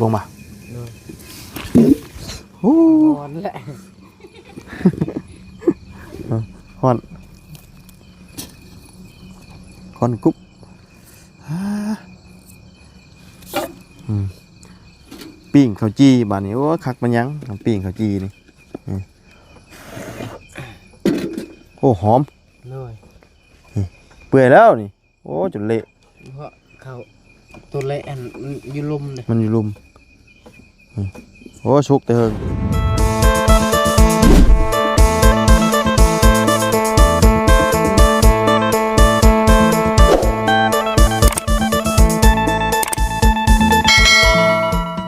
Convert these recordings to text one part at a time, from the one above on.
ບໍ່ມາ ໂດຍ ໂອ້ ຮ້ອນແຫຼະ ຮ້ອນ ຮ້ອນກຸບ ອາ ອືມ ປີ້ງເຂົ້າຈີ່ບາດນີ້ ໂອ້ ຄັກປານຫຍັງ ປີ້ງເຂົ້າຈີ່ນີ້ ອືມ ໂອ້ ຫອມ ໂດຍ ອືມ ເປື່ອຍແລ້ວນີ້ ໂອ້ ຈົນເລະ ເພາະເຂົ້າຕົວແລະ ອັນ ມັນຢູ່ລຸ່ມເດ້ ມັນຢູ່ລຸ່ມ ອືມ ໂອ້ ສຸກແຕ່ເຫິງ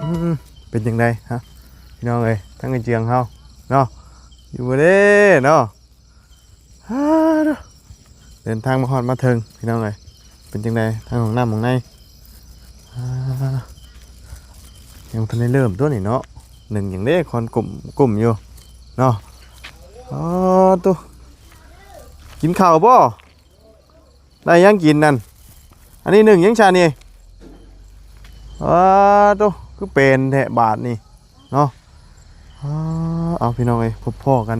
ອືມ ເປັນຈັ່ງໃດຮະ ພີ່ນ້ອງເອີຍ ທາງເອື້ອຍເຈືອງເຮົາເນາະ ຢູ່ບໍ່ເດ້ເນາະ ອາ ເດີນທາງມາຮອດມາເຖິງ ພີ່ນ້ອງເອີຍ ເປັນຈັ່ງໃດທາງຫ້ອງນ້ຳຫ້ອງໃນ ອາ ຍັງບໍ່ທັນໄດ້ເລີ່ມຕົວນີ້ເນາະ ໜຶ້ງຫຍັງເດ້ ຄວັນກຸ້ມ ກຸ້ມຢູ່ເນາະ ອາ ໂຕ ກິນເຂົ້າບໍ່? ໄດ້ຫຍັງກິນນັ້ນ ອັນນີ້ໜຶ້ງຫຍັງຊະນີ້ ອາ ໂຕ ຄືເປັນແທ້ບາດນີ້ເນາະ ອາ ເອົາ ພີ່ນ້ອງເອີຍ ພົບພໍ້ກັນ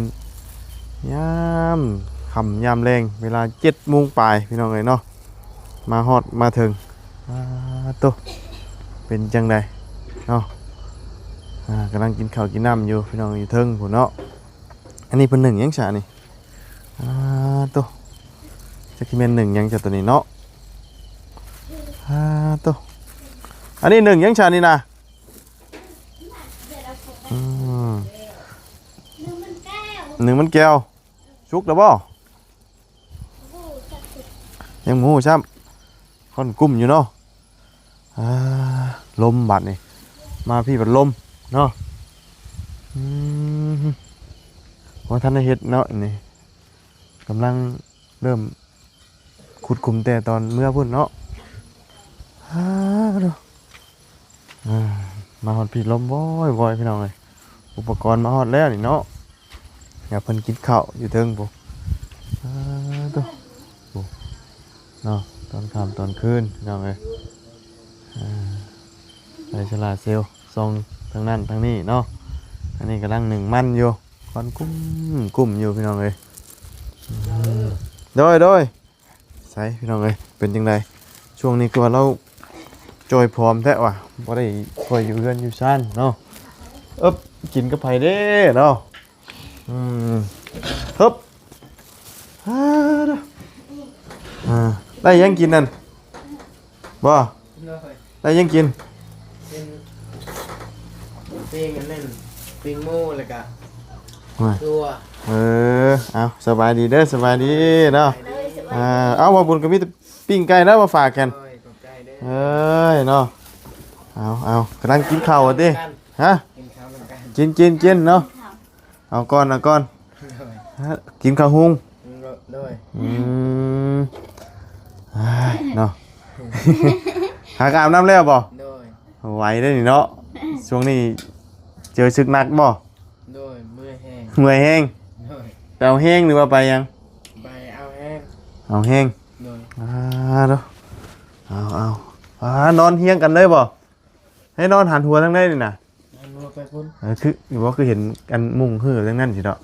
ຍາມຄ່ຳຍາມແລງ ເວລາເຈັດໂມງປາຍ ພີ່ນ້ອງເອີຍເນາະ ມາຮອດມາເຖິງ ອາ ໂຕ ເປັນຈັ່ງໃດເນາະ ອາ ກຳລັງກິນເຂົ້າກິນນ້ຳຢູ່ ພີ່ນ້ອງ ຢູ່ເທິງພຸ້ນເນາະ ອັນນີ້ເພິ່ນໜຶ້ງຫຍັງຊະນີ້ ອາ ໂຕ ຈັກຊິແມ່ນໜຶ້ງຫຍັງຊະໂຕນີ້ເນາະ ອາ ໂຕ ອັນນີ້ໜຶ້ງຫຍັງຊະນີ້ນະ ອືມ ໜຶ້ງມັນແກວ ສຸກແລ້ວບໍ່? ຍັງບໍ່ຮູ້ຊ້ຳ ຄວັນກຸ້ມຢູ່ເນາະ ອາ ລົມບາດນີ້ ມາພີ້ບັດລົມເນາະ ອືມ ບໍ່ທັນໄດ້ເຮັດເນາະ ນີ້ ກຳລັງເລີ່ມຂຸດຂຸມແຕ່ຕອນເມືອພຸ້ນເນາະ ອາ ໂຕ ອາ ມາຮອດພີ້ລົມວອຍໆ ພີ່ນ້ອງເອີຍ ອຸປະກອນມາຮອດແລ້ວນີ້ເນາະ ຢາກເພິ່ນກິນເຂົ້າຢູ່ເທິງພຸ້ນ ອາ ໂຕ ໂອ້ ເນາະ ຕອນຄ່ຳຕອນຄືນ ພີ່ນ້ອງເອີຍ ອາ ໃສ່ໂຊລາເຊວ ສ່ອງທາງນັ້ນທາງນີ້ເນາະ ອັນນີ້ກຳລັງໜຶ້ງມັນຢູ່ ຄວັນກຸ້ມໆຢູ່ ພີ່ນ້ອງເອີຍ ອືມ ໂດຍ ໂດຍ ໃສພີ່ນ້ອງເອີຍ ເປັນຈັ່ງໃດ ຊ່ວງນີ້ຄືວ່າລາວຈ່ອຍຜອມແທ້ຫວາ ບໍ່ໄດ້ຄ່ອຍຢູ່ເຮືອນຢູ່ຊານເນາະ ເອິບ ກິນກັບໃຜເດ້ເນາະ ອືມ ເຮີບ ອາ ໄດ້ຫຍັງກິນນັ້ນ ບໍ່ ໂດຍ ໄດ້ຫຍັງກິນ ເປັນປີ້ງອັນນັ້ນ ປີ້ງໝູ ແລ້ວກະ ໂອ້ຍ ຕົວ ເອີ ເອົາ ສະບາຍດີເດີ ສະບາຍດີເນາະ ສະບາຍດີ ອາ ເອົາ ບ່າວບຸນກໍມີແຕ່ປີ້ງໄກ່ແລ້ວມາຝາກກັນ ໂອ້ຍ ຂອບໃຈເດີ ເອີຍ ເນາະ ເອົາ ເອົາ ກຳລັງກິນເຂົ້າວ່າຕິ ກັນ ຮະ ກິນເຂົ້ານຳກັນ ກິນ ກິນ ກິນເນາະ ເອົາກ່ອນ ເອົາກ່ອນ ໂດຍ ຮະ ກິນເຂົ້າຫຸງ ໂດຍ ອືມ ເອີຍ ເນາະ ຫາກອາບນ້ຳແລ້ວບໍ່? ໂດຍ ໄວເດ້ນີ້ເນາະ ຊ່ວງນີ້ເຈີສຶກໜັກບໍ່? ໂດຍ ເມື່ອຍແຮງ ເມື່ອຍແຮງ ໂດຍ ໄປເອົາແຮງ ຫຼືວ່າໄປຫຍັງ? ໄປເອົາແຮງ ເອົາແຮງ ໂດຍ ອາ ໂດ ເອົາ ເອົາ ອາ ນອນຮຽງກັນເລີຍບໍ່? ໃຫ້ນອນຫັນຫົວທາງໃດນີ້ນະ? ຫັນຫົວໄປພຸ້ນ ເອີ ຄື ຢູ່ບໍ່ ຄືເຫັນອັນມຸ້ງຫື້ທາງນັ້ນຊິເນາະ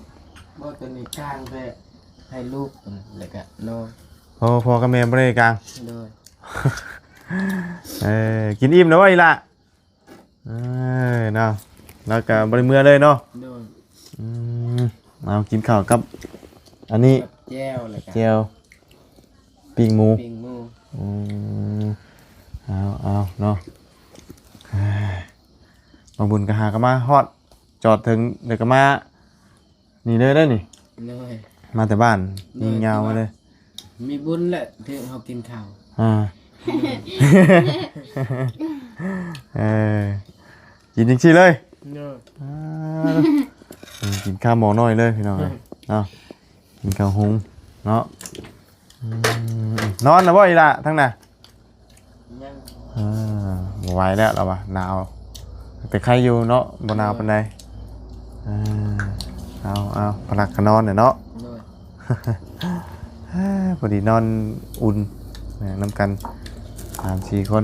ບໍ່ ຕົວນີ້ກາງແຕ່ໃຫ້ລູກ ແລ້ວກະນອນ ພໍ່ ພໍ່ກັບແມ່ບໍ່ໄດ້ກາງ ໂດຍ ເອີ ກິນອີ່ມແລ້ວບໍ່ອີ່ຫຼ້າ? ເອີ ເນາະ ແລ້ວກະບໍ່ໄດ້ເມືອເລີຍເນາະ ໂດຍ ອືມ ເອົາ ກິນເຂົ້າກັບອັນນີ້ ກັບແຈ່ວ ແລ້ວກະແຈ່ວ ປີ້ງໝູ ປີ້ງໝູ ອືມ ເອົາ ເອົາເນາະ ມາບຸນກະຫາກະມາຮອດ ຈອດເຖິງ ແລ້ວກະມາ ນີ້ເລີຍເດ້ນີ້ ໂດຍ ມາແຕ່ບ້ານ ໂດຍ ຍິງຍາວມາເລີຍ ມີບຸນແຫຼະທີ່ເຮົາກິນເຂົ້າ ອາ ເອີ ກິນຈັ່ງຊີ້ເລີຍ ໂດຍ ອາ ກິນຄາໝໍ້ນ້ອຍເລີຍພີ່ນ້ອງເອີຍ ເນາະ ກິນເຂົ້າຫຸງເນາະ ອືມ ນອນລະບໍ່ອີ່ຫຼ້າທາງໜ້າ? ຍັງ ເອີ ບໍ່ໄຫວແລ້ວລາວວ່າ ໜາວ ແຕ່ໄຄຢູ່ເນາະ ບໍ່ໜາວປານໃດ ເອີ ເອົາ ເອົາ ພະລັກກະນອນແຫຼະເນາະ ໂດຍ ພໍດີນອນອຸ່ນນຳກັນ ສາມສີ່ຄົນ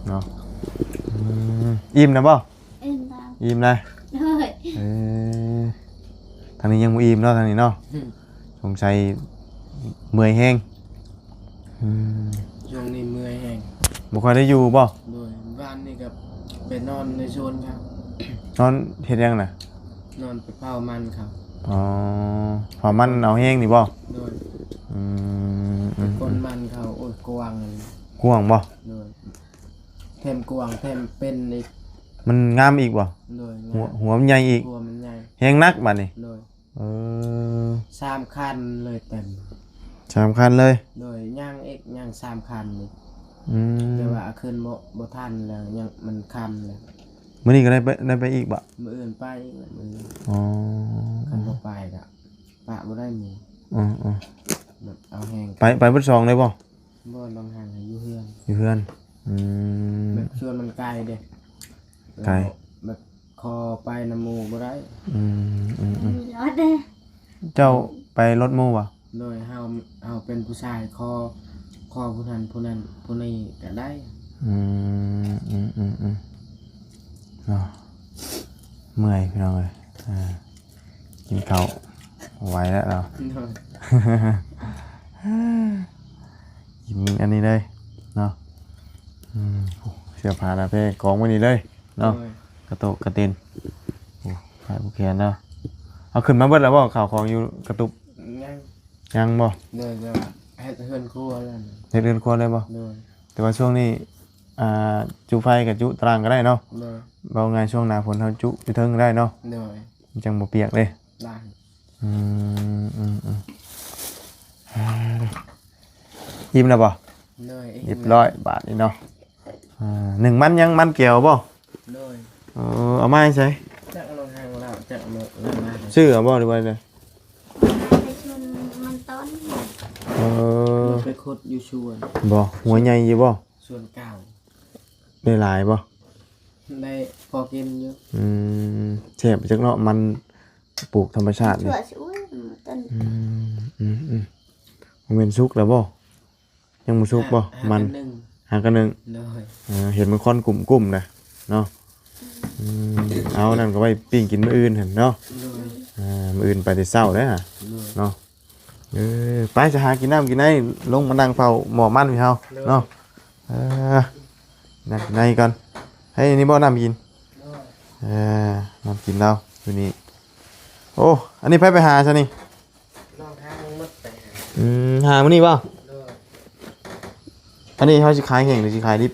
ເນາະ ອືມ ອີ່ມນະບໍ່? ອີ່ມແລ້ວ ອີ່ມນະ. ໂດຍ ເອີ ທາງນີ້ຍັງບໍ່ອີ່ມເນາະ ທາງນີ້ເນາະ. ອືມ ສົງໄສເມື່ອຍແຮງ. ອືມ ຊ່ວງນີ້ເມື່ອຍແຮງ ບໍ່ຄ່ອຍໄດ້ຢູ່ບໍ່? ໂດຍ ວານນີ້ກໍໄປນອນໃນສວນເຂົາ. ນອນເຮັດຫຍັງນະ? ນອນໄປເຝົ້າມັນເຂົາ. ອໍ ເຝົ້າມັນເອົາແຮງນີ້ບໍ່? ໂດຍ. ອືມ ອືມ ກົ້ນມັນເຂົາ ໂອ້ຍ ກວ້າງ. ກວ້າງບໍ່? ໂດຍ ແຖມກວ້າງແຖມເປັນອີກ. ມັນງາມອີກບໍ່? ໂດຍ ງາມ. ຫົວ ຫົວມັນໃຫຍ່ອີກ. ຫົວມັນໃຫຍ່ ແຮງໜັກບາດນີ້. ໂດຍ. ເອີ ສາມຄັນເລີຍເຕັມ. ສາມຄັນເລີຍ? ໂດຍ ຍ່າງອີກ ຍ່າງສາມຄັນນີ້. ອືມ ແຕ່ວ່າເອົາຂຶ້ນບໍ່ ບໍ່ທັນແລ້ວ ຍັງ ມັນຄ່ຳແລ້ວ. ມື້ນີ້ກໍໄດ້ໄປ ໄດ້ໄປອີກບໍ່? ມື້ອື່ນໄປອີກແຫຼະ ມື້ອື່ນ. ອໍ ຄັນບໍ່ໄປກໍປະບໍ່ໄດ້ໝູ່. ເອີໆ ແບບເອົາແຮງ. ໄປ ໄປເບິດສອງເລີຍບໍ່? ບໍ່ ບາງຄັ້ງໃຫ້ຢູ່ເຮືອນ. ຢູ່ເຮືອນ. ອືມ ແບບສວນມັນໄກເດ້. ໄກ ແບບຂໍໄປນຳໝູ່ບໍ່ໄດ້. ອືມ ອືມ ອືມ ເຈົ້າໄປລົດໝູ່ບໍ່? ໂດຍ ເຮົາ ເຮົາເປັນຜູ້ຊາຍ ຂໍ ຂໍຜູ້ນັ້ນຜູ້ນັ້ນຜູ້ນີ້ກໍໄດ້. ອືມ ອືມ ອືມ ອືມ ເນາະ ເມື່ອຍພີ່ນ້ອງເອີຍ. ອ່າ ກິນເຂົ້າບໍ່ໄຫວແລ້ວເນາະ. ໂດຍ ກິນອັນນີ້ເລີຍເນາະ. ອືມ ໂອ້ ເສື້ອຜ້າໜ້າແພກອງໄວ້ນີ້ເລີຍເນາະ. ໂດຍ ກະໂຕະກະເຕັນ. ໂອ້ ຜ້າຜູກແຂນເນາະ. ເອົາຂຶ້ນມາເບິດແລ້ວບໍ່ ເຂົ້າຂອງຢູ່ກະຕຸບ? ຍັງ. ຍັງບໍ່? ໂດຍ ແຕ່ວ່າເຮັດເຮືອນຄົວແລ້ວ. ເຮັດເຮືອນຄົວແລ້ວບໍ່? ໂດຍ. ແຕ່ວ່າຊ່ວງນີ້ ອ່າ ຈຸໄຟກໍຈຸຕາລ່າງກໍໄດ້ເນາະ. ໂດຍ. ເວົ້າງ່າຍ ຊ່ວງໜ້າຝົນເຮົາຈຸຢູ່ເທິງກໍໄດ້ເນາະ. ໂດຍ. ມັນຈັ່ງບໍ່ປຽກເດ້. ໄດ້. ອືມ ອືມ ອືມ ອີ່ມແລ້ວບໍ່? ໂດຍ ອີ່ມ ຮຽບຮ້ອຍບາດນີ້ເນາະ. ອ່າ ໜຶ້ງມັນຍັງ ມັນແກວບໍ່? ໂດຍ. ເອີ ເອົາມາໃສ? ຈັກເອົາລົງທາງລາວ ຈັກເອົາລົງມາ ຊື້ເອົາບໍ່ ຫຼືວ່າໃດ? ໄປສວນມັນຕອນ. ເອີ ໄປຂຸດຢູ່ສວນ. ບໍ່ ຫົວໃຫຍ່ຢູ່ບໍ່? ສວນເກົ່າ. ໄດ້ຫຼາຍບໍ່? ໄດ້ພໍກິນຢູ່. ອືມ ແຊບຈັກເນາະ ມັນ ປູກທຳມະຊາດນີ້. ຊົ່ວຊິ ໂອ້ຍ ມັນເຕັ້ນ. ອືມ ອືມ ອືມ ບໍ່ແມ່ນສຸກແລ້ວບໍ່? ຍັງບໍ່ສຸກບໍ່? ຫາ ມັນ ຫາກັນໜຶ້ງ. ຫາກັນໜຶ້ງ. ໂດຍ. ເອີ ເຫັນມັນຄວັນກຸ້ມໆນະເນາະ. ອືມ ເອົາ ນັ້ນກໍໄວ້ປີ້ງກິນມື້ອື່ນຫັ້ນເນາະ. ໂດຍ. ອ່າ ມື້ອື່ນໄປແຕ່ເຊົ້າເດ້. ໂດຍ. ເນາະ. ເອີ ໄປ ຈະຫາກິນນ້ຳກິນໃນ ລົງມານັ່ງເຝົ້າໝໍ້ມັນພີ່ເຮົາ. ໂດຍ. ເນາະ. ເອີ ນັ່ງກິນໃນກ່ອນ. ໃຫ້ນີ້ບໍ່ນ້ຳກິນ? ໂດຍ. ເອີ ນ້ຳກິນລາວຢູ່ນີ້. ໂອ້ ອັນນີ້ໃຜໄປຫາຊະນີ້? ນ້ອງທາງໝົດໄປຫາ. ອືມ ຫາມື້ນີ້ບໍ່? ໂດຍ. ອັນນີ້ເຮົາຊິຂາຍແຫ້ງ ຫຼື ຊິຂາຍດິບ?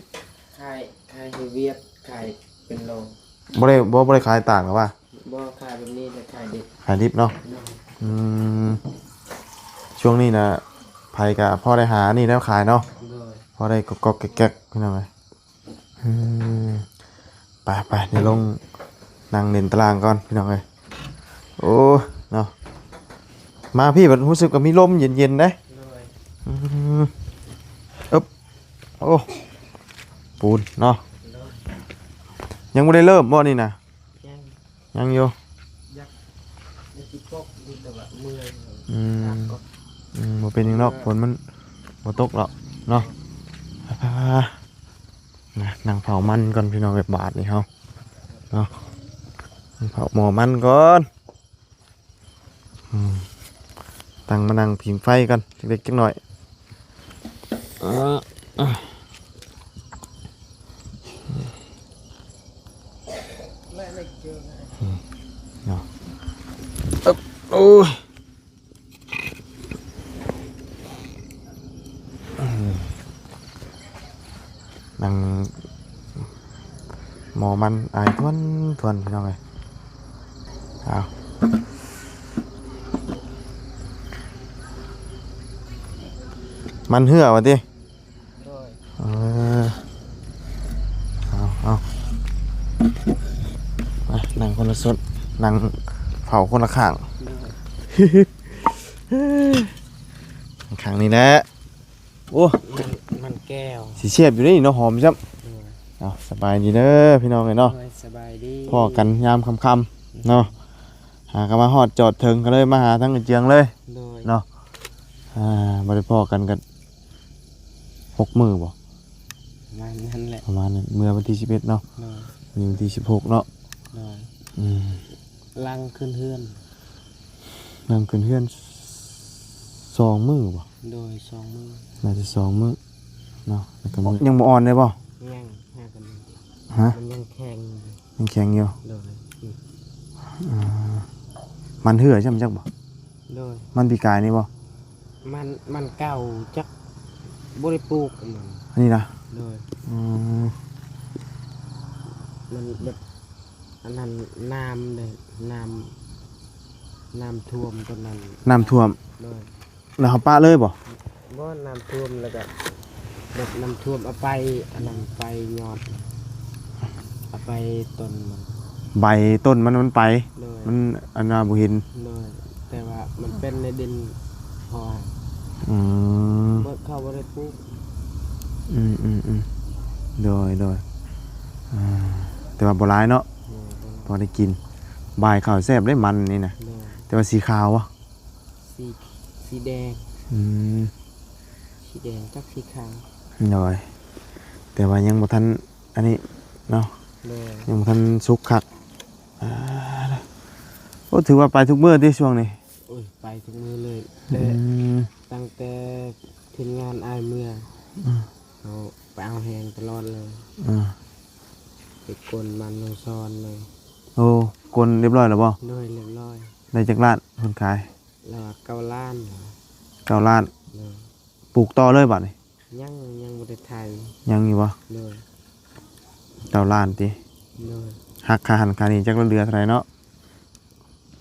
ຂາຍ ຂາຍໃຫ້ວຽດ ຂາຍເປັນໂລ. ບໍ່ໄດ້ ບໍ່ ບໍ່ໄດ້ຂາຍຕ່າງຫຼືວ່າ? ບໍ່ ຂາຍແບບນີ້ແຫຼະ ຂາຍດິບ. ຂາຍດິບເນາະ. ໂດຍ. ອືມ ຊ່ວງນີ້ນະ ໃຜກະພໍໄດ້ຫານີ້ແລ້ວຂາຍເນາະ. ໂດຍ. ພໍໄດ້ກອກໆແກກໆ ພີ່ນ້ອງເອີຍ. ອືມ ໄປໆ ດຽວລົງນັ່ງຫຼິ້ນຕາລ່າງກ່ອນ ພີ່ນ້ອງເອີຍ. ໂອ້ ເນາະ ມາພີ້ບັດຮູ້ສຶກວ່າມີລົມເຢັນໆເດ້. ໂດຍ. ອືມ ອຶບ ໂອ້ ປູນເນາະ. ໂດຍ. ຍັງບໍ່ໄດ້ເລີ່ມບໍ່ນີ້ນະ? ຍັງ ຍັງຢູ່. ຢາກ ຢາກຊິຕົກຢູ່ ແຕ່ວ່າເມື່ອຍ. ອືມ ອືມ ບໍ່ເປັນຫຍັງດອກ ຝົນມັນບໍ່ຕົກດອກເນາະ. ອ່າ ນະ ນັ່ງເຜົາມັນກ່ອນ ພີ່ນ້ອງເອີຍ ບາດນີ້ເຮົາເນາະ. ເຜົາໝໍ້ມັນກ່ອນ. ອືມ ຕັ້ງມານັ່ງຜິງໄຟກ່ອນ ຈັກເລັກຈັກໜ້ອຍ. ເອີ ອືມ ເນາະ ອຶບ ໂອ້ຍ ອືມ ນັ່ງໝໍ້ມັນອາຍທວນໆ ພີ່ນ້ອງເອີຍ. ເອົາ ມັນເຫື່ອວ່າຕິ? ໂດຍ. ເອີ ເອົາ ເອົາ ມານັ່ງຄົນລະຊຸດ ນັ່ງເຝົ້າຄົນລະຂ້າງ. ໂດຍ. ຂ້າງນີ້ແຫຼະ. ໂອ້ ມັນ ມັນແກ້ວ ຊິແຊບຢູ່ເດ້ນີ້ເນາະ ຫອມຊ້ຳ. ໂດຍ. ເອົາ ສະບາຍດີເດີພີ່ນ້ອງເອີຍເນາະ. ໂດຍ ສະບາຍດີ. ພໍ້ກັນຍາມຄ່ຳໆເນາະ. ຫາກໍມາຮອດຈອດເຖິງ ກໍເລີຍມາຫາທາງເອື້ອຍເຈືອງເລີຍ. ໂດຍ. ເນາະ ອ່າ ບໍ່ໄດ້ພໍ້ກັນກໍຫົກມື້ບໍ່? ປະມານນັ້ນແຫຼະ ປະມານນັ້ນ ເມື່ອວັນທີສິບເອັດເນາະ. ໂດຍ. ນີ້ວັນທີສິບຫົກເນາະ. ໂດຍ. ອືມ ຫຼັງຂຶ້ນເຮືອນ ຫຼັງຂຶ້ນເຮືອນສອງມື້ບໍ່? ໂດຍ ສອງມື້ ໜ້າຈະສອງມື້ເນາະ. ແລ້ວກໍມື້ ຍັງບໍ່ອ່ອນເດ້ບໍ່? ຍັງ ຫາກັນ ຮະ? ມັນຍັງແຂງ ຍັງແຂງຢູ່. ໂດຍ. ອືມ ມັນເຮືອຊ້ຳຈັກບໍ່? ໂດຍ. ມັນປີກາຍນີ້ບໍ່? ມັນ ມັນເກົ່າ ຈັກບໍ່ໄດ້ປູກມັນ ອັນນີ້ນະ? ໂດຍ. ອືມ ມັນແບບ ອັນນັ້ນ ນ້ຳເດ້ ນ້ຳ ນ້ຳຖ້ວມຕອນນັ້ນ ນ້ຳຖ້ວມ. ໂດຍ. ແລ້ວເຮົາປະເລີຍບໍ່? ບໍ່ ນ້ຳຖ້ວມ ແລ້ວກໍແບບນ້ຳຖ້ວມເອົາໄປ ອັນນັ້ນ ໄປຍອດ ເອົາໄປຕົ້ນມັນ ໃບຕົ້ນມັນ ມັນໄປ. ໂດຍ. ມັນ ອັນວ່າບໍ່ເຫັນ. ໂດຍ. ແຕ່ວ່າມັນເປັນໃນດິນພໍ. ອືມ ບໍ່ ເຂົາບໍ່ໄດ້ປູກ. ອືມໆໆ ໂດຍໆ. ອ່າ ແຕ່ວ່າບໍ່ຫຼາຍເນາະ. ໂດຍ. ພໍໄດ້ກິນ ບາຍເຂົ້າແຊບເດ້ ມັນນີ້ນະ. ໂດຍ. ແຕ່ວ່າສີຂາວບໍ່? ສີ ສີແດງ. ອືມ ສີແດງກັບສີຂາວ. ໂດຍ. ແຕ່ວ່າຍັງບໍ່ທັນອັນນີ້ເນາະ. ໂດຍ. ຍັງບໍ່ທັນສຸກຄັກ. ອ່າ ໂອ້ ຖືວ່າໄປທຸກມື້ຕິຊ່ວງນີ້? ໂອ້ຍ ໄປທຸກມື້ເລີຍ. ອືມ ແຕ່ຕັ້ງແຕ່ທີມງານອ້າຍເມືອ ອືມ ເຮົາໄປເອົາແຮງຕະຫຼອດເລີຍ. ອືມ ໄປກົນບ້ານໜອງຊອນເລີຍ. ໂອ້ ກົນຮຽບຮ້ອຍແລ້ວບໍ່? ໂດຍ ຮຽບຮ້ອຍ. ໄດ້ຈັກລ້ານເພິ່ນຂາຍ? ລາວວ່າເກົ້າລ້ານ. ເກົ້າລ້ານ. ໂດຍ. ປູກຕໍ່ເລີຍບາດນີ້? ຍັງ ຍັງບໍ່ໄດ້ໄຖ. ຍັງຢູ່ບໍ່? ໂດຍ. ເກົ້າລ້ານຕິ? ໂດຍ. ຫັກຄ່າຫັ້ນຄ່ານີ້ ຈັກລະເຫຼືອເທົ່າໃດເນາະ?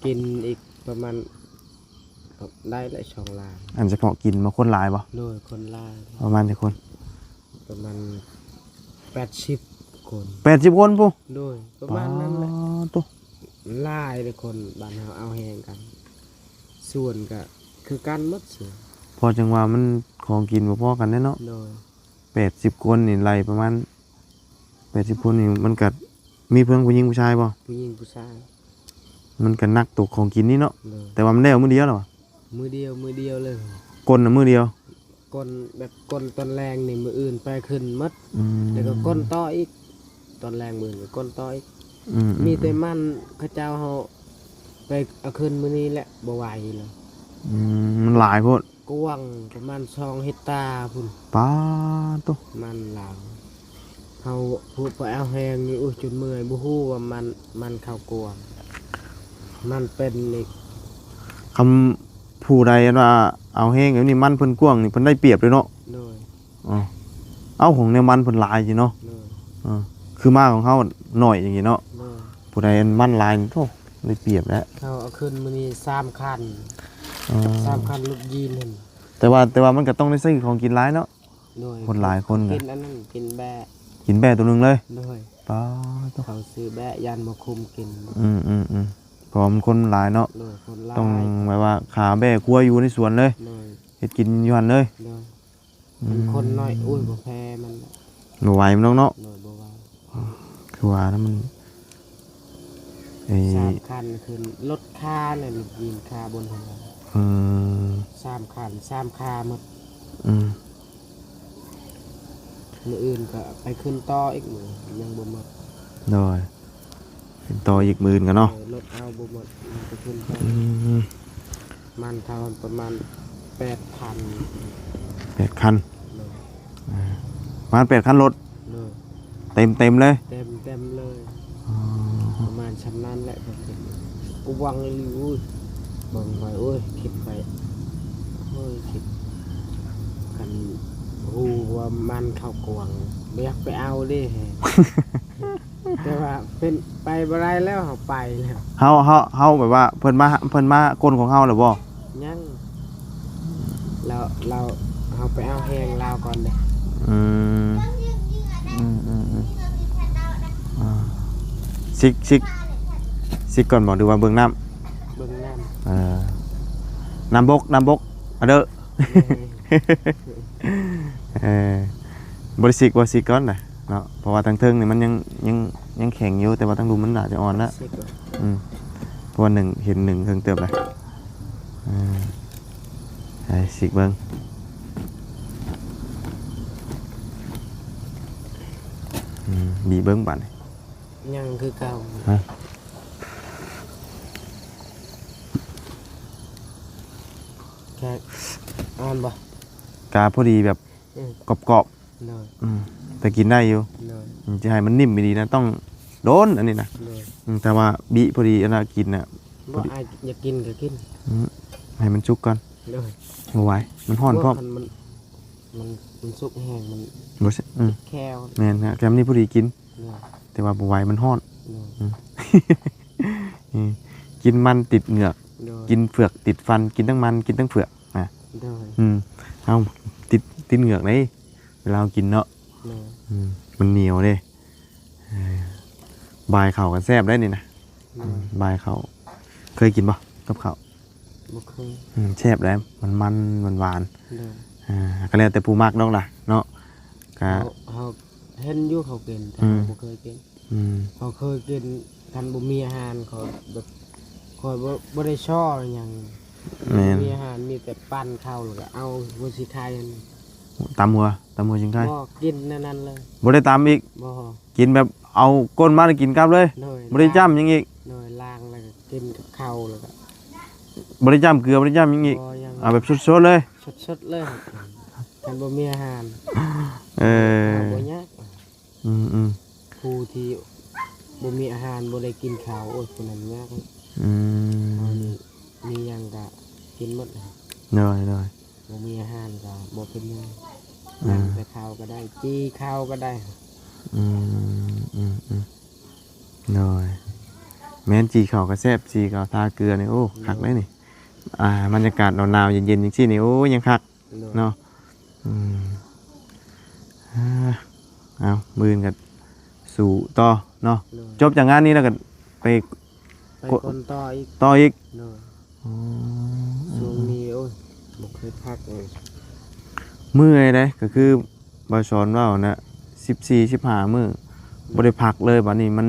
ກິນອີກປະມານ ໄດ້ຫຼາຍ ສອງລ້ານ. ອັນສະເພາະກິນບໍ່? ຄົນຫຼາຍບໍ່? ໂດຍ ຄົນຫຼາຍ. ປະມານຈັກຄົນ? ປະມານແປດສິບຄົນ. ແປດສິບຄົນພຸ້ນ? ໂດຍ ປະມານນັ້ນແຫຼະ. ປາດໂທ້ ຫຼາຍເດ້ຄົນບ້ານເຮົາເອົາແຮງກັນ. ສວນກະຄືກັນໝົດສວນ. ເພາະຈັ່ງວ່າມັນຂອງກິນບໍ່ພໍ້ກັນເດ້ເນາະ. ໂດຍ. ແປດສິບຄົນນີ້ໄລ່ປະມານ ແປດສິບຄົນນີ້ ມັນກະມີເພິ່ງຜູ້ຍິງຜູ້ຊາຍບໍ່? ຜູ້ຍິງຜູ້ຊາຍ. ມັນກະໜັກໂຕຂອງກິນນີ້ເນາະ. ໂດຍ. ແຕ່ວ່າມັນແລ້ວມື້ດຽວແລ້ວຫວາ? ມື້ດຽວ ມື້ດຽວເລີຍ. ກົນນະມື້ດຽວ? ກົນແບບ ກົນຕອນແລງນີ້ ມື້ອື່ນໄປຂຶ້ນໝົດ. ອືມ ແລ້ວກໍກົນຕໍ່ອີກ ຕອນແລງມື້ອື່ນກໍກົນຕໍ່ອີກ. ອືມ ອືມ ມີແຕ່ມັນ ເຂົາເຈົ້າເຮົາໄປເອົາຂຶ້ນມື້ນີ້ແຫຼະ ບໍ່ໄຫວແລ້ວ. ອືມ ມັນຫຼາຍໂພດ. ກວ້າງປະມານສອງເຮັກຕາພຸ້ນ. ປາດໂທ້ ມັນລາວ. ເຮົາຜູ້ໄປເອົາແຮງນີ້ ໂອ້ຍ ຈົນເມື່ອຍ ບໍ່ຮູ້ວ່າມັນ ມັນເຂົ້າກວ້າງ ມັນເປັນນີ້. ຄຳຜູ້ໃດອັນວ່າເອົາແຮງແບບນີ້ ມັນເພິ່ນກວ້າງນີ້ ເພິ່ນໄດ້ປຽບເລີຍເນາະ. ໂດຍ. ອໍ ເອົາ ຂອງແນວມັນເພິ່ນຫຼາຍຢູ່ເນາະ. ໂດຍ. ເອີ ຄືມາຂອງເຮົາໜ້ອຍຈັ່ງຊີ້ເນາະ. ໂດຍ. ຜູ້ໃດອັນມັນຫຼາຍນີ້ ໂທ້ ໄດ້ປຽບແຫຼະ. ເຮົາເອົາຂຶ້ນມື້ນີ້ສາມຄັນ. ອໍ ສາມຄັນລົດຢີນຫັ້ນ. ແຕ່ວ່າ ແຕ່ວ່າມັນກໍຕ້ອງໄດ້ຊື້ຂອງກິນຫຼາຍເນາະ. ໂດຍ. ຄົນຫຼາຍຄົນກໍກິນອັນນັ້ນ ກິນແບ້ ກິນແບ້ໂຕໜຶ່ງເລີຍ. ໂດຍ. ປາດໂທ້ ເຂົາຊື້ແບ້ຢ້ານບໍ່ຄຸ້ມກິນ. ອືມໆໆ ເພາະວ່າມັນຄົນຫຼາຍເນາະ. ໂດຍ. ຄົນຫຼາຍ ຕ້ອງແບບວ່າຂ້າແບ້ຄົວຢູ່ໃນສວນເລີຍ. ໂດຍ. ເຮັດກິນຢູ່ຫັ້ນເລີຍ. ໂດຍ. ອືມ ມັນຄົນໜ້ອຍ ໂອ້ຍ ບໍ່ແພ້ມັນ ບໍ່ໄຫວມັນດອກເນາະ. ໂດຍ. ບໍ່ໄຫວ. ຄືວ່ານະ ມັນ ໄອ້ ສາມຄັນຂຶ້ນ ລົດຄານະ ລົດຢີນຄາບົນຫັ້ນ. ອືມ ສາມຄັນ ສາມຄາໝົດ. ອືມ ມື້ອື່ນກໍໄປຂຶ້ນຕໍ່ອີກ ມື້ຍັງບໍ່ໝົດ. ໂດຍ. ຂຶ້ນຕໍ່ອີກມື້ອື່ນກັນເນາະ. ເອີ ລົດເອົາບໍ່ໝົດ ມັນກໍຂຶ້ນຕໍ່. ອືມ ມັນເທົ່າປະມານແປດຄັນ. ແປດຄັນ. ໂດຍ. ອ່າ ປະມານແປດຄັນລົດ. ໂດຍ. ເຕັມໆເລີຍ. ເຕັມໆເລີຍ. ອໍ ປະມານຊ່ຳນັ້ນແຫຼະ. ກໍຫວັງອີ່ຫຼີ ໂອ້ຍ ເບິ່ງໄປ ໂອ້ຍ ຄິດໄປ ໂອ້ຍ ຄິດ ຄັນຮູ້ວ່າມັນເຂົ້າກວາງ ບໍ່ຢາກໄປເອົາເດ້. ແຕ່ວ່າເປັນໄປບໍ່ໄດ້ແລ້ວ ເຮົາໄປແລ້ວ. ເຮົາ ເຮົາ ເຮົາແບບວ່າເພິ່ນມາ ເພິ່ນມາກົນຂອງເຮົາແລ້ວບໍ່? ຍັງ. ລາວ ລາວ ເຮົາໄປເອົາແຮງລາວກ່ອນເດ້. ອືມ ອືມໆໆ ອ່າ ຊິກ ຊິກ ຊິກກ່ອນບໍ່ ຫຼືວ່າເບິ່ງນ້ຳ? ເບິ່ງນ້ຳ. ເອີ ນ້ຳບົກ ນ້ຳບົກ ອາເດີ. ເອີ ບໍ່ໄດ້ຊິກບໍ່? ຊິກກ່ອນນະເນາະ ເພາະວ່າທາງເທິງນີ້ມັນຍັງ ຍັງ ຍັງແຂງຢູ່ ແຕ່ວ່າທາງລຸ່ມມັນໜ້າຈະອ່ອນລະ. ຊິກກ່ອນ. ອືມ ເພາະວ່າໜຶ່ງ ເຫັນໜຶ່ງເທິງເຕີບລະ. ເອີ ໃຫ້ຊິກເບິ່ງ. ອືມ ບີບເບິ່ງບາດນີ້. ຍັງຄືເກົ່າ. ຮະ? ແຄ່ອ່ອນບໍ່? ກະພໍດີແບບ ອືມ ກອບໆ. ໂດຍ. ອືມ ແຕ່ກິນໄດ້ຢູ່. ໂດຍ. ອືມ ຈະໃຫ້ມັນນິ້ມອີ່ຫຼີນະ ຕ້ອງດົນອັນນີ້ນະ. ໂດຍ. ອືມ ແຕ່ວ່າບີບພໍດີອັນນະກິນນະ. ບໍ່ ອາຍຢາກກິນກໍກິນ. ອືມ ໃຫ້ມັນສຸກກ່ອນ. ໂດຍ. ບໍ່ໄຫວ ມັນຮ້ອນພ້ອມ. ມັນ ມັນ ມັນສຸກແຮງ ມັນ ບໍ່ ອືມ ແຄວ. ແມ່ນຮະ ແຄມນີ້ພໍດີກິນ. ໂດຍ. ແຕ່ວ່າບໍ່ໄຫວ ມັນຮ້ອນ. ໂດຍ. ອືມ ອືມ ກິນມັນຕິດເຫງືອກ. ໂດຍ. ກິນເຝືອກຕິດຟັນ ກິນທັງມັນ ກິນທັງເຝືອກ. ອ່າ ໂດຍ. ອືມ ເອົາ ຕິດ ຕິດເຫງືອກເດ້ ເວລາເຮົາກິນເນາະ. ໂດຍ. ອືມ ມັນໜຽວເດ້. ເອີ ບາຍເຂົ້າກໍແຊບໄດ໋ນີ້ນະ. ໂດຍ. ອືມ ບາຍເຂົ້າ ເຄີຍກິນບໍ່ກັບເຂົ້າ? ບໍ່ເຄີຍ. ອືມ ແຊບໄດ໋ ມັນໆ ຫວານໆ. ໂດຍ. ອ່າ ກໍແລ້ວແຕ່ຜູ້ມັກດອກລະເນາະ. ກະ ເຮົາ ເຮົາເຫັນຢູ່ເຂົາກິນ ແຕ່ ອືມ ເຮົາບໍ່ເຄີຍກິນ. ອືມ ເຂົາເຄີຍກິນ ຄັນບໍ່ມີອາຫານ ເຂົາແບບ ຂ້ອຍບໍ່ ບໍ່ໄດ້ຊໍຫຍັງ. ແມ່ນ ມີອາຫານ ມີແຕ່ປັ້ນເຂົ້າ ແລ້ວກໍເອົາຫົວສີໄຄຫັ້ນ ຕຳຫົວ ຕຳຫົວສີໄຄ. ບໍ່ ກິນແນວນັ້ນເລີຍ. ບໍ່ໄດ້ຕຳອີກ? ບໍ່. ກິນແບບເອົາກົ້ນມາແລ້ວກິນກັບເລີຍ? ໂດຍ. ບໍ່ໄດ້ຈ້ຳຫຍັງອີກ? ໂດຍ ລ້າງແລ້ວກໍກິນກັບເຂົ້າ ແລ້ວກໍ ບໍ່ໄດ້ຈ້ຳເກືອ ບໍ່ໄດ້ຈ້ຳຫຍັງອີກ? ບໍ່ ຍັງ. ເອົາແບບສົດໆເລີຍ? ສົດໆເລີຍ ຄັນບໍ່ມີອາຫານ. ເອີ ເອົາ ບໍ່ຍາກ. ອືມໆ ຜູ້ທີ່ບໍ່ມີອາຫານ ບໍ່ໄດ້ກິນເຂົ້າ ໂອ້ຍ ຜູ້ນັ້ນຍາກ. ອືມ ເຮົານີ້ມີຫຍັງກະກິນໝົດ. ໂດຍໆ. ບໍ່ມີອາຫານກະບໍ່ເປັນຫຍັງ. ອືມ ນຳແຕ່ເຂົ້າກໍໄດ້ ຈີ່ເຂົ້າກໍໄດ້. ອືມໆໆ ໂດຍ. ແມ່ນ ຈີ່ເຂົ້າກໍແຊບ ຈີ່ເຂົ້າທາເກືອນີ້ ໂອ້ ໂດຍ ຄັກເດ້ນີ້. ອ່າ ບັນຍາກາດໜາວໆ ເຢັນໆ ຈັ່ງຊີ້ນີ້ ໂອ້ ຍັງຄັກ. ໂດຍ. ເນາະ. ອືມ ເອົາ ມື້ອື່ນກໍສູ້ຕໍ່ເນາະ. ໂດຍ. ຈົບຈາກງານນີ້ແລ້ວກໍໄປ ໄປກວນຕໍ່ອີກ. ຕໍ່ອີກ. ໂດຍ. ອໍ ຊ່ວງນີ້ ໂອ້ຍ ບໍ່ເຄີຍພັກເລີຍ. ເມື່ອຍເດ້ ກໍຄືບ່າວສອນເວົ້ານະ ສິບສີ່ ສິບຫ້າມື້ ບໍ່ໄດ້ພັກເລີຍ. ບັດນີ້ມັນ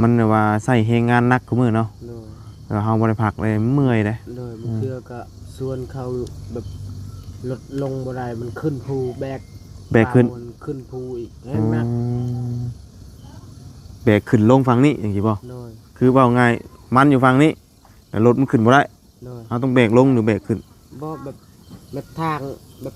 ມັນແບບວ່າໃຊ້ແຮງງານໜັກທຸກມື້ເນາະ. ໂດຍ. ແລ້ວເຮົາບໍ່ໄດ້ພັກເລີຍ ເມື່ອຍເດ້. ໂດຍ. ອືມ ບາງເທື່ອກໍຊວນເຂົາແບບລົດລົງບໍ່ໄດ້ ມັນຂຶ້ນພູ ແບກ ແບກຂຶ້ນ ມັນຂຶ້ນພູອີກ ແຮງໜັກ. ອໍ ແບກຂຶ້ນລົງຝັ່ງນີ້ຈັ່ງຊີ້ບໍ່? ໂດຍ. ຄືເວົ້າງ່າຍ ມັນຢູ່ຝັ່ງນີ້ ແລ້ວລົດມັນຂຶ້ນບໍ່ໄດ້. ໂດຍ. ເຮົາຕ້ອງແບກລົງ ຫຼືແບກຂຶ້ນ? ບໍ່ ແບບ ແບບທາງ ແບບ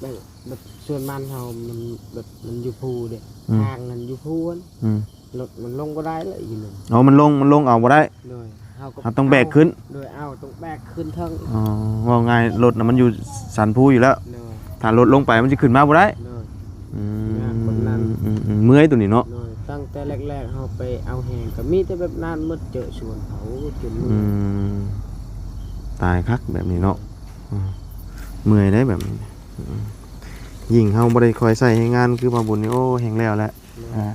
ແບບ ແບບສວນມັນເຮົາ ມັນແບບ ມັນຢູ່ພູເດ້. ອືມ ທາງນັ້ນຢູ່ພູຫັ້ນ. ອືມ ລົດມັນລົງບໍ່ໄດ້ເລີຍຢູ່ນັ້ນ. ອໍ ມັນລົງ ມັນລົງເອົາບໍ່ໄດ້. ໂດຍ. ເຮົາກໍ ເຮົາຕ້ອງແບກຂຶ້ນ. ໂດຍ. ເອົາ ຕ້ອງແບກຂຶ້ນເທິງ. ອໍ ເວົ້າງ່າຍ ລົດນະມັນຢູ່ສັນພູຢູ່ແລ້ວ. ໂດຍ. ຖ້າລົດລົງໄປມັນຊິຂຶ້ນມາບໍ່ໄດ້. ໂດຍ. ອືມ ຍາກປານນັ້ນ. ອືມໆ ເມື່ອຍໂຕນີ້ເນາະ. ໂດຍ. ຕັ້ງແຕ່ແລກໆ ເຮົາໄປເອົາແຮງ ກໍມີແຕ່ແບບນັ້ນໝົດ ເຈີສວນເຂົາຈົນເມື່ອຍ. ອືມ ຕາຍຄັກແບບນີ້ເນາະ. ອືມ ເມື່ອຍໄດ໋ແບບນີ້. ອືມ ຍິ່ງເຮົາບໍ່ໄດ້ຄ່ອຍໃຊ້ແຮງງານຄືບ່າວບຸນນີ້ ໂອ້ ແຮງແລ້ວແຫຼະ. ໂດຍ. ອ່າ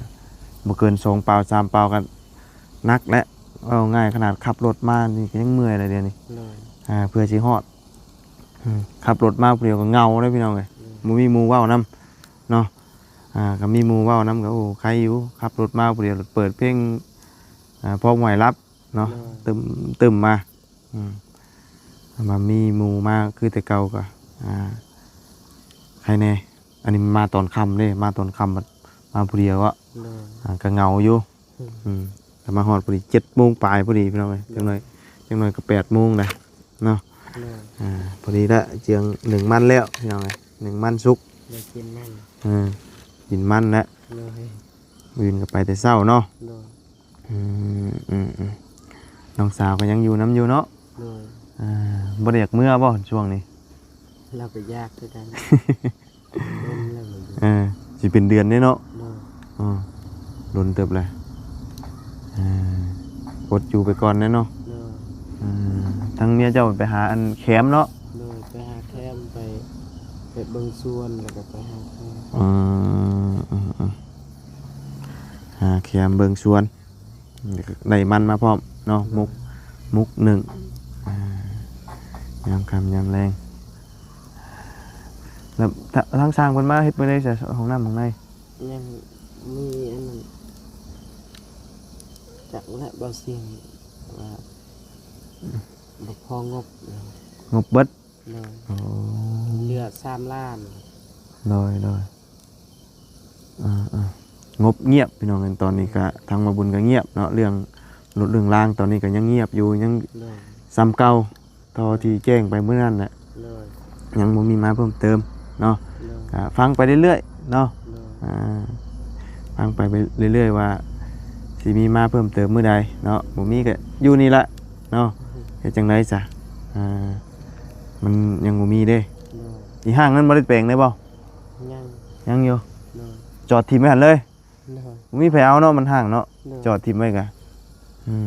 ບໍ່ເກີນສອງປາວ ສາມປາວກໍໜັກແຫຼະ. ເວົ້າງ່າຍ ຂະໜາດຂັບລົດມານີ້ກໍຍັງເມື່ອຍແລ້ວດຽວນີ້. ໂດຍ. ອ່າ ເພື່ອຊິຮອດ. ອືມ ຂັບລົດມາຜູ້ດຽວກໍເຫງົາເດ້ພີ່ນ້ອງເອີຍ. ໂດຍ. ບໍ່ມີໝູ່ເວົ້ານຳເນາະ. ອ່າ ກໍມີໝູ່ເວົ້ານຳກໍ ໂອ້ ໄຄຢູ່. ຂັບລົດມາຜູ້ດຽວ ເປີດເພງ ອ່າ ພໍໄຫວຫຼັບເນາະ. ໂດຍ. ຕຶມ ຕຶມມາ. ອືມ ມາມີໝູ່ມາຄືແຕ່ເກົ່າກໍ ອ່າ ໄຄແດ່. ອັນນີ້ມາຕອນຄ່ຳເດ້ ມາຕອນຄ່ຳ ມາຜູ້ດຽວເນາະ. ໂດຍ. ອ່າ ກໍເຫງົາຢູ່. ອືມ ອືມ ກໍມາຮອດພໍດີ ເຈັດໂມງປາຍພໍດີພີ່ນ້ອງເອີຍ. ໂດຍ. ຈັກໜ້ອຍ ຈັກໜ້ອຍກໍແປດໂມງແລ້ວເນາະ. ໂດຍ. ອ່າ ພໍດີລະ ເຈືອງໜຶ້ງມັນແລ້ວພີ່ນ້ອງເອີຍ ໜຶ້ງມັນສຸກ ໄດ້ກິນມັນ. ເອີ ກິນມັນແລ້ວ. ໂດຍ. ມື້ອື່ນກໍໄປແຕ່ເຊົ້າເນາະ. ໂດຍ. ອືມ ອືມ ອືມ ນ້ອງສາວກໍຍັງຢູ່ນຳຢູ່ເນາະ. ໂດຍ. ອ່າ ບໍ່ໄດ້ຢາກເມືອບໍ່ຊ່ວງນີ້? ລາວກໍຢາກຄືກັນ. ດົນແລ້ວບໍ່ຢູ່. ເອີ ຊິເປັນເດືອນເດ້ເນາະ. ໂດຍ. ອໍ ດົນເຕີບແລ້ວ. ເອີ ອົດຢູ່ໄປກ່ອນແດ່ເນາະ. ໂດຍ. ອືມ ທາງເມຍເຈົ້າໄປຫາອັນແຄມເນາະ. ໂດຍ. ໄປຫາແຄມ ໄປ ໄປເບິ່ງສວນ ແລ້ວກໍໄປຫາແຄມ. ອືມ ອືມ ອືມ ຫາແຄມເບິ່ງສວນ. ໄດ້ມັນມາພ້ອມເນາະ. ໂດຍ. ໝົກ ໝົກໜຶ້ງ ອ່າ ຍາມຄ່ຳຍາມແລງ. ແລ້ວທາ ທາງຊ່າງເພິ່ນມາເຮັດມື້ໃດຊະ ຫ້ອງນ້ຳຫ້ອງໃນ? ຍັງມີອັນນັ້ນ ຈັກແຫຼະ ບໍ່ສຽງວ່າ ອືມ ບໍ່ພໍງົບ. ງົບເບິດ. ໂດຍ. ໂອ້ ເຫຼືອສາມລ້ານ. ໂດຍ ໂດຍ. ອ່າ ອ່າ ງົບງຽບພີ່ນ້ອງເອີຍ. ຕອນນີ້ກະທາງບ່າວບຸນກະງຽບເນາະ ເລື່ອງລົດເລື່ອງລາງຕອນນີ້ກະຍັງງຽບຢູ່ ຍັງ ໂດຍ ສ່ຳເກົ່າ ເທົ່າທີ່ແຈ້ງໄປມື້ນັ້ນແຫຼະ ໂດຍ ຍັງບໍ່ມີມາເພີ່ມເຕີມເນາະ ໂດຍ ກະຟັງໄປເລື້ອຍໆເນາະ ໂດຍ ອ່າ ຟັງໄປເລື້ອຍໆວ່າຊິມີມາເພີ່ມເຕີມມື້ໃດເນາະ ບໍ່ມີກະຢູ່ນີ້ລະເນາະ ເຮັດຈັ່ງໃດຊະ ອ່າ ມັນຍັງບໍ່ມີເດ້ ໂດຍ ອີ່ຫ້າງນັ້ນບໍ່ໄດ້ແປງໄດ້ບໍ່? ຍັງ ຍັງຢູ່ ໂດຍ ຈອດຖິ້ມໄວ້ຫັ້ນເລີຍ ໂດຍ ບໍ່ມີໃຜເອົາເນາະ ມັນຮ້າງເນາະ ໂດຍ ຈອດຖິ້ມໄວ້ກະ ອືມ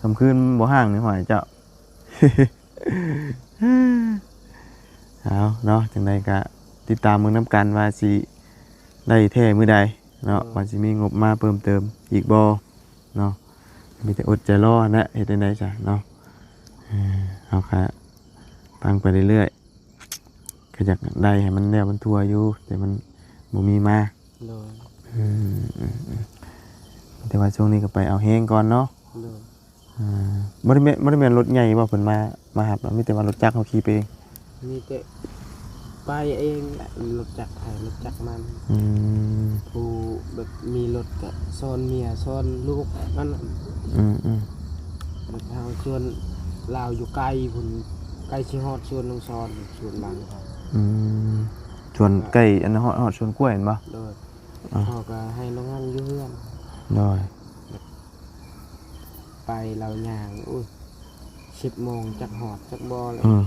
ຄ່ຳຄືນບໍ່ຮ້າງນີ້ ຫ້ອຍເຈົ້າ ເອົາເນາະ ຈັ່ງໃດກະຕິດຕາມເບິ່ງນຳກັນວ່າຊິໄດ້ແທ້ມື້ໃດເນາະ ໂດຍ ວ່າຊິມີງົບມາເພີ່ມເຕີມອີກບໍ່ເນາະ ມີແຕ່ອົດໃຈລໍຫັ້ນແຫຼະ ເຮັດແນວໃດຊະເນາະ ເອີ ເຮົາກະຟັງໄປເລື້ອຍໆ ກະຢາກໄດ້ໃຫ້ມັນແລ້ວມັນທົ່ວຢູ່ ແຕ່ມັນບໍ່ມີມາ ໂດຍ ອືມ ແຕ່ວ່າຊ່ວງນີ້ກະໄປເອົາແຮງກ່ອນເນາະ ໂດຍ ອ່າ ບໍ່ໄດ້ແມ່ນ ບໍ່ໄດ້ແມ່ນລົດໃຫຍ່ບໍ່ເພິ່ນມາ ມາຮັບ ມີແຕ່ວ່າລົດຈັກເຮົາຂີ່ໄປເອງ ມີແຕ່ໄປເອງແຫຼະ ລົດຈັກໃຜລົດຈັກມັນ ອືມ ຜູ້ແບບມີລົດກະຊ້ອນເມຍຊ້ອນລູກມັນ ອືມໆ ແບບເຮົາສວນລາວຢູ່ໄກພຸ້ນ ໃກ້ຊິຮອດສວນນ້ອງສອນ ສວນບາງ ອືມ ສວນໃກ້ ອັນ ຮອດ ຮອດສວນກ້ວຍແມ່ນບໍ່? ໂດຍ ອ່າ ເຮົາກະໃຫ້ລາວຫັ້ນຢູ່ເຮືອນ ໂດຍ ໄປລາວຍ່າງ ໂອ້ຍ ສິບໂມງຈັກຮອດຈັກບໍ່ແລ້ວ ອືມ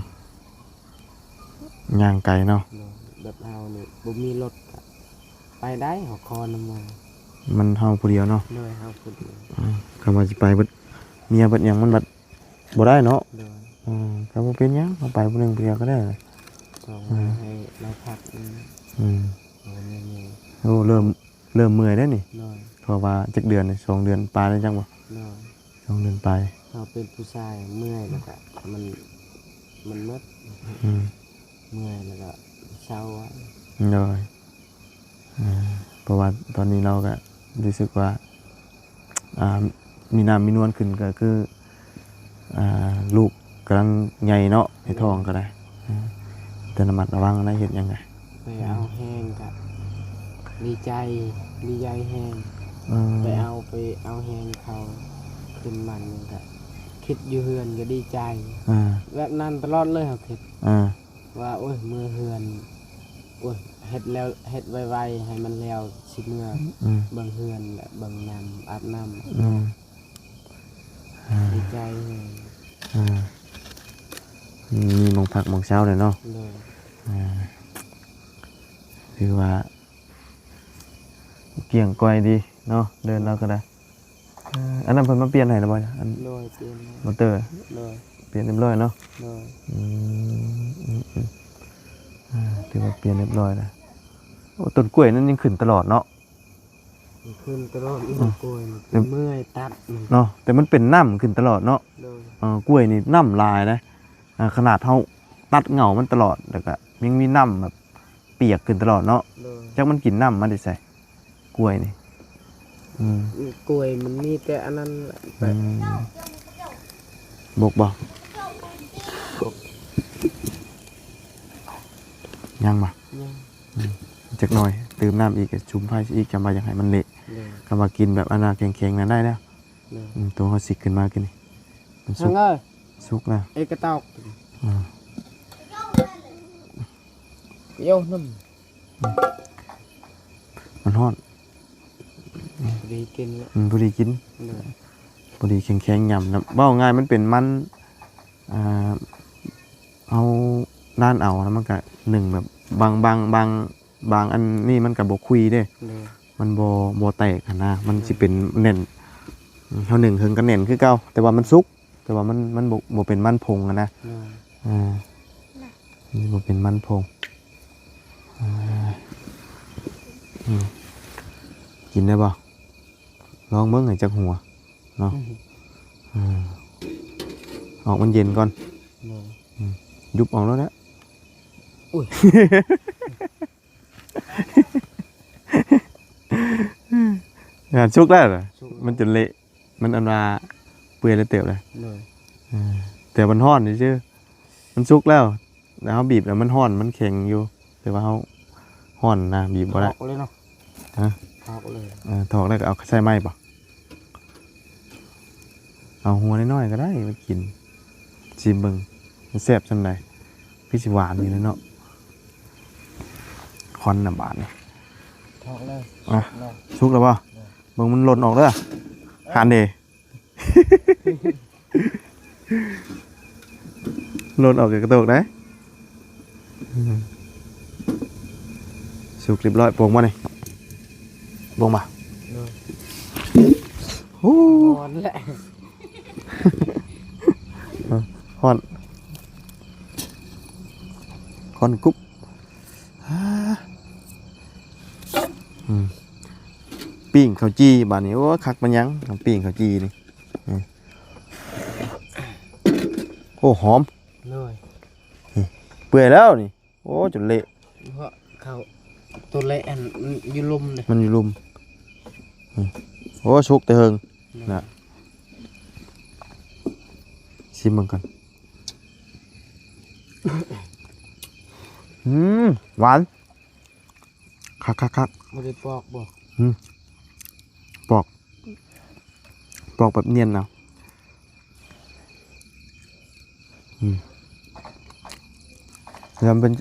ຍ່າງໄກເນາະ ໂດຍ ແບບເຮົານີ້ບໍ່ມີລົດກະໄປໄດ້ ເຮົາຂໍນຳໝູ່ ມັນເຮົາຜູ້ດຽວເນາະ ໂດຍ ເຮົາຜູ້ດຽວ ອືມ ຄັນວ່າຊິໄປເບິດເມຍເບິດຫຍັງມັນບັດ ບໍ່ໄດ້ເນາະ ໂດຍ ອືມ ກະບໍ່ເປັນຫຍັງ ເຮົາໄປຜູ້ໜຶ່ງຜູ້ດຽວກະໄດ້ ຕ້ອງ ອືມ ໃຫ້ລາວພັກ ອືມ ອືມ ໂອ້ ເລີ່ມ ເລີ່ມເມື່ອຍແລ້ວນີ້ ໂດຍ ເພາະວ່າຈັກເດືອນນີ້ ສອງເດືອນປາຍແລ້ວຈັກບໍ່ ໂດຍ ສອງເດືອນປາຍ ເຮົາເປັນຜູ້ຊາຍເມື່ອຍແລ້ວກະ ມັນ ມັນໝົດ ອືມ ເມື່ອຍແລ້ວກະເຊົາ ໂດຍ ເພາະວ່າຕອນນີ້ເຮົາກະຮູ້ສຶກວ່າ ອ່າ ມີນ້ຳມີນວນຂຶ້ນກະຄື ອ່າ ລູກກຳລັງໃຫຍ່ເນາະ ໃນທ້ອງກະໄດ້ ແຕ່ລະມັດລະວັງນະ ເຮັດຫຍັງກະ ໄປເອົາແຮງກະດີໃຈ ດີໃຈແຮງ ເອີ ໄປເອົາ ໄປເອົາແຮງເຂົາຂຶ້ນມັນກະ ຄິດຢູ່ເຮືອນກະດີໃຈ ອ່າ ແບບນັ້ນຕະຫຼອດເລີຍ ເຮົາຄິດ ອ່າ ວ່າ ໂອ້ຍ ເມືອເຮືອນ ໂອ້ຍ ເຮັດແລ້ວ ເຮັດໄວໆ ໃຫ້ມັນແລ້ວ ຊິເມືອ ອືມ ເບິ່ງເຮືອນ ແລະ ເບິ່ງນ້ຳ ອາບນ້ຳ ອືມ ອ່າ ດີໃຈແຮງ ອ່າ ມີໝ່ອງພັກໝ່ອງເຊົາແລ້ວເນາະ ໂດຍ ອ່າ ຖືວ່າ ກ້ຽງກ້ອຍດີເນາະ ເດີ່ນລາວກະໄດ້ ເອີ ອັນນັ້ນເພິ່ນມາປ່ຽນໃຫ້ແລ້ວບໍ່ ອັນ ໂດຍ ປ່ຽນແລ້ວ ມໍເຕີ ໂດຍ ປ່ຽນຮຽບຮ້ອຍເນາະ ໂດຍ ອືມ ອືມ ອືມ ອ່າ ຖືວ່າປ່ຽນຮຽບຮ້ອຍແລ້ວ ໂອ້ ຕົ້ນກ້ວຍນັ້ນຍັງຂຶ້ນຕະຫຼອດເນາະ ມັນຂຶ້ນຕະຫຼອດ ອືມ ກ້ວຍ ເປັນເມື່ອຍຕັດມັນເນາະ ແຕ່ມັນເປັນນ້ຳຂຶ້ນຕະຫຼອດເນາະ ໂດຍ ເອີ ກ້ວຍນີ້ນ້ຳຫຼາຍນະ ອ່າ ຂະໜາດເຮົາຕັດເຫງົ້າມັນຕະຫຼອດ ແລ້ວກະຍັງມີນ້ຳແບບປຽກຂຶ້ນຕະຫຼອດເນາະ ໂດຍ ຈັກມັນກິນນ້ຳມາແຕ່ໃສ ກ້ວຍນີ້ ອືມ ກ້ວຍມັນມີແຕ່ອັນນັ້ນແຫຼະ ອືມ ບົກບໍ່? ບົກ ຍັງບໍ່? ຍັງ ອືມ ຈັກໜ່ອຍ ຕື່ມນ້ຳອີກ ຊຸມໄຟອີກ ຈຳວ່າຢາກໃຫ້ມັນເລະ ໂດຍ ຄັນວ່າກິນແບບອັນນັ້ນແຂງໆ ນັ້ນໄດ້ແລ້ວ ໂດຍ ອືມ ໂຕເຮົາຊິກຂຶ້ນມາກິນນີ້ ມັນສຸກ ເອີ ສຸກແລ້ວ ເອກະຕອກ ອືມ ໂຍນຳ ມັນຮ້ອນ ພໍດີກິນແລ້ວ ອືມ ພໍດີກິນ ໂດຍ ພໍດີແຂງໆ ຫຍ້ຳນະ ເວົ້າງ່າຍມັນເປັນມັນ ອ່າ ເຮົາດ້ານເອົາ ແລ້ວມັນກະໜຶ້ງແບບ ບາງ ບາງ ບາງ ບາງອັນນີ້ມັນກະບໍ່ຄຸຍເດ້ ໂດຍ ມັນບໍ່ ບໍ່ແຕກຫັ້ນນະ ມັນຊິເປັນແໜ້ນ ເຮົາໜຶ້ງເຖິງກະແໜ້ນຄືເກົ່າ ແຕ່ວ່າມັນສຸກ ແຕ່ວ່າມັນ ມັນບໍ່ ບໍ່ເປັນມັນຜົງຫັ້ນນະ ໂດຍ ອ່າ ມັນບໍ່ເປັນມັນຜົງ ອ່າ ອືມ ກິນໄດ້ບໍ່? ລອງເບິ່ງໃຫ້ຈັກຫົວເນາະ ອືມ ອືມ ອອກມັນເຢັນກ່ອນ ໂດຍ ອືມ ຍຸບອອກໂລດແຫຼະ ອຸ້ຍ ອ່າ ສຸກແລ້ວ ສຸກ ມັນຈົນເລະ ມັນອັນວ່າເປື່ອຍແລ້ວເຕີບເລີຍ ໂດຍ ເອີ ແຕ່ມັນຮ້ອນຊື່ໆ ມັນສຸກແລ້ວ ແລ້ວເຮົາບີບແລ້ວມັນຮ້ອນ ມັນແຂງຢູ່ ແຕ່ວ່າເຮົາຮ້ອນນະ ບີບບໍ່ໄດ້ ອອກເລີຍເນາະ ຮະ ຖອກເລີຍ ເອີ ຖອກແລ້ວກໍເອົາໃສ່ໄມ້ບໍ່? ເອົາຫົວນ້ອຍໆກໍໄດ້ມາກິນ ຊີມເບິ່ງ ມັນແຊບສ່ຳໃດ? ຄືຊິຫວານຢູ່ແຫຼະເນາະ ຄວັນນະບາດນີ້ ຖອກເລີຍ ອ່ະ ເນາະ ສຸກແລ້ວບໍ່? ເນາະ ເບິ່ງມັນຫຼົ່ນອອກເດີ ຫັ້ນເດ. ຫຼົ່ນອອກຈາກກະໂຕກໄດ໋. ອືມ ສຸກຮຽບຮ້ອຍ ໂປ່ງບໍ່ນີ້? ໂປ່ງບໍ່? ໂດຍ ໂອ້ ຮ້ອນແຫຼະ ຮ້ອນ ຮ້ອນກຸບ. ອາ ອືມ ປີ້ງເຂົ້າຈີ່ບາດນີ້ ໂອ້ ຄັກປານຫຍັງ ປີ້ງເຂົ້າຈີ່ນີ້. ອືມ ໂອ້ ຫອມ ໂດຍ ອືມ ເປື່ອຍແລ້ວນີ້ ໂອ້ ຈົນເລະ ເພາະເຂົ້າຕົວແລະ ອັນ ມັນຢູ່ລຸ່ມເດ້ ມັນຢູ່ລຸ່ມ. ອືມ ໂອ້ ສຸກແຕ່ເຫິງ ໂດຍ ນະ ຊີມເບິ່ງກ່ອນ. ອືມ ຫວານ ຄັກໆໆ ບໍ່ໄດ້ປອກບໍ່? ອືມ ປອກ ປອກແບບນຽນເອົາ. ອືມ ແລ້ວມັນເປັນ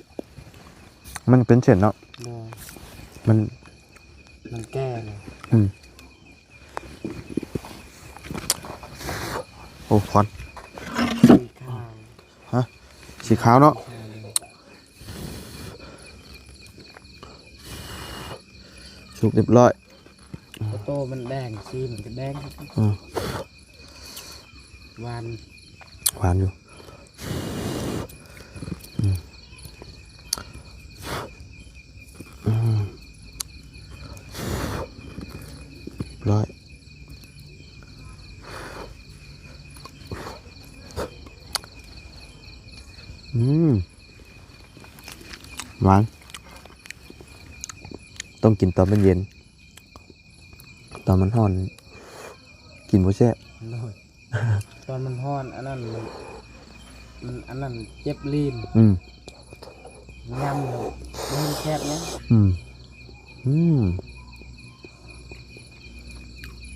ມັນເປັນເສັ້ນເນາະ ໂດຍ ມັນ ມັນແກ່ແລ້ວ ອືມ. ໂອ້ ຄວັນ ສີຂາວ ຮະ ສີຂາວເນາະ ສຸກຮຽບຮ້ອຍ. ໂຕມັນແດງ ສີມັນກໍແດງ ອືມ ຫວານ ຫວານຢູ່. ອືມ ອືມ ຮຽບຮ້ອຍ. ອືມ ຫວານ ຕ້ອງກິນຕອນມັນເຢັນ ຕອນມັນຮ້ອນກິນບໍ່ແຊບ ໂດຍ ຕອນມັນຮ້ອນອັນນັ້ນ ມັນ ມັນອັນນັ້ນເຈັບລີ້ນ ອືມ ຍຳແລ້ວບໍ່ເຫັນແຊບຫຍັງ ອືມ ອືມ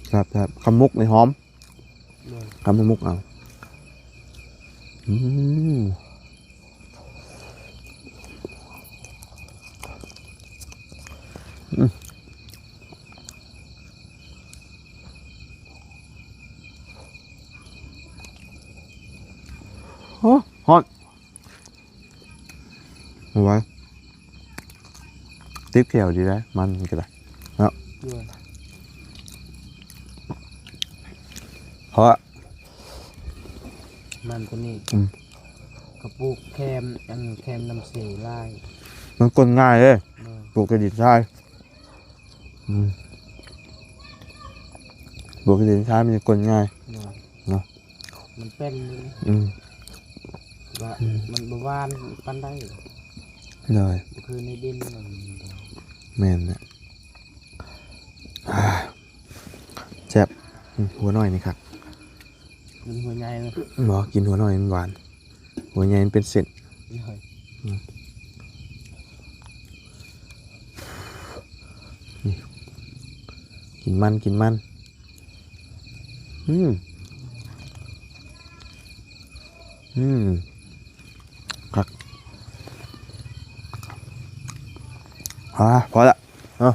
ແຊບໆ ຄຳໝົກນີ້ຫອມ ໂດຍ ຄຳໝົກເອົາ ອືມ. ອືມ ໂອ້ ຮ້ອນ ບໍ່ໄຫວ ຕິດແຂ້ວຢູ່ເດ້ ມັນກໍໄດ້ເນາະ ໂດຍ ເພາະ ມັນຕົວນີ້ ອືມ ກະປູກແຄມ ອັນແຄມນ້ຳເຊຫຼາຍ ມັນກົນງ່າຍເດ້ ໂດຍ ປູກໃສ່ດິນຊາຍ ອືມ ປູກໃສ່ດິນຊາຍມັນຈະກົນງ່າຍ ໂດຍ ເນາະ ມັນເປັນຢູ່ ອືມ ວ່າ ອືມ ມັນບໍ່ຫວານປານໃດ ໂດຍ ຄືໃນດິນມັນ ແມ່ນແຫຼະ ອ່າ ແຊບ ອືມ ຫົວນ້ອຍນີ້ຄັກ ກິນຫົວໃຫຍ່ເນາະ ບໍ່ ກິນຫົວນ້ອຍມັນຫວານ ຫົວໃຫຍ່ມັນເປັນເສັ້ນ ໂດຍ ອືມ ນີ້ ກິນມັນ ກິນມັນ ອືມ ອືມ ຄັກ ອ່າ ພໍລະ ເນາະ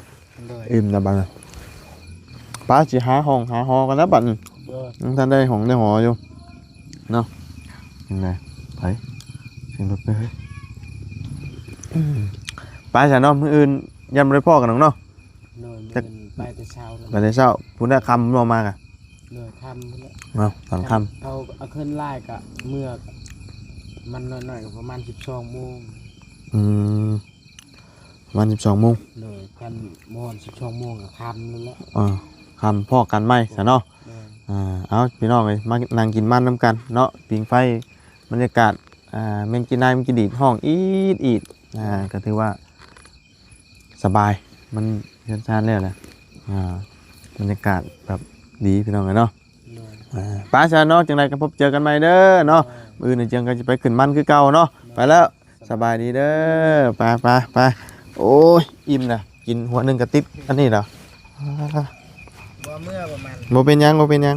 ໂດຍ ອີ່ມແລ້ວບັດນີ້ ໄປ ຊິຫາຫ້ອງຫາຫໍກັນແລ້ວບັດນີ້ ໂດຍ ຍັງທັນໄດ້ຫ້ອງໄດ້ຫໍຢູ່ເນາະ ຍັງໄງ ໄປ ສຽງລົດໄປເຮີ້ຍ ອືມ ໄປຊະເນາະ ມື້ອື່ນຢ້ານບໍ່ໄດ້ພໍ້ກັນດອກເນາະ ໂດຍ ມື້ອື່ນໄປແຕ່ເຊົ້າ ໄປແຕ່ເຊົ້າ ພຸ້ນແຫຼະ ຄ່ຳບໍ່ມາກະ ໂດຍ ຄ່ຳພຸ້ນແຫຼະ ເນາະ ຕອນຄ່ຳ ຄັນເຮົາເອົາຂຶ້ນຫຼາຍກະເມືອ ມັນໜ້ອຍໆ ກະປະມານສິບສອງໂມງ ອືມ ປະມານສິບສອງໂມງ ໂດຍ ຄັນບໍ່ຮອດສິບສອງໂມງກະຄ່ຳນັ້ນແຫຼະ ອ່າ ຄ່ຳພໍ້ກັນໃໝ່ຊະເນາະ ໂດຍ ອ່າ ເອົາ ພີ່ນ້ອງເອີຍ ມານັ່ງກິນມັນນຳກັນເນາະ ຜິງໄຟ ບັນຍາກາດ ອ່າ ແມງຈີນາຍ ແມງຈີດີດຮ້ອງອີດໆ ອ່າ ກະຖືວ່າ ສະບາຍ ມັນເຮືອນຊານແລ້ວແຫຼະ ອ່າ ບັນຍາກາດແບບດີພີ່ນ້ອງເອີຍເນາະ ໂດຍ ອ່າ ໄປຊະເນາະ ຈັ່ງໃດກໍພົບເຈີກັນໃໝ່ເດີເນາະ ໂດຍ ມື້ອື່ນຈັ່ງກໍຊິໄປຂຶ້ນມັນຄືເກົ່າເນາະ ໂດຍ ໄປແລ້ວ ສະບາຍດີເດີ ໄປ ໄປ ໄປ ໂອ້ຍ ອີ່ມນະ ກິນຫົວໜຶ່ງກໍຕິດອັນນີ້ແລ້ວ ອ່າ ບໍ່ເມື່ອບໍ່ມັນ ບໍ່ເປັນຫຍັງ ບໍ່ເປັນຫຍັງ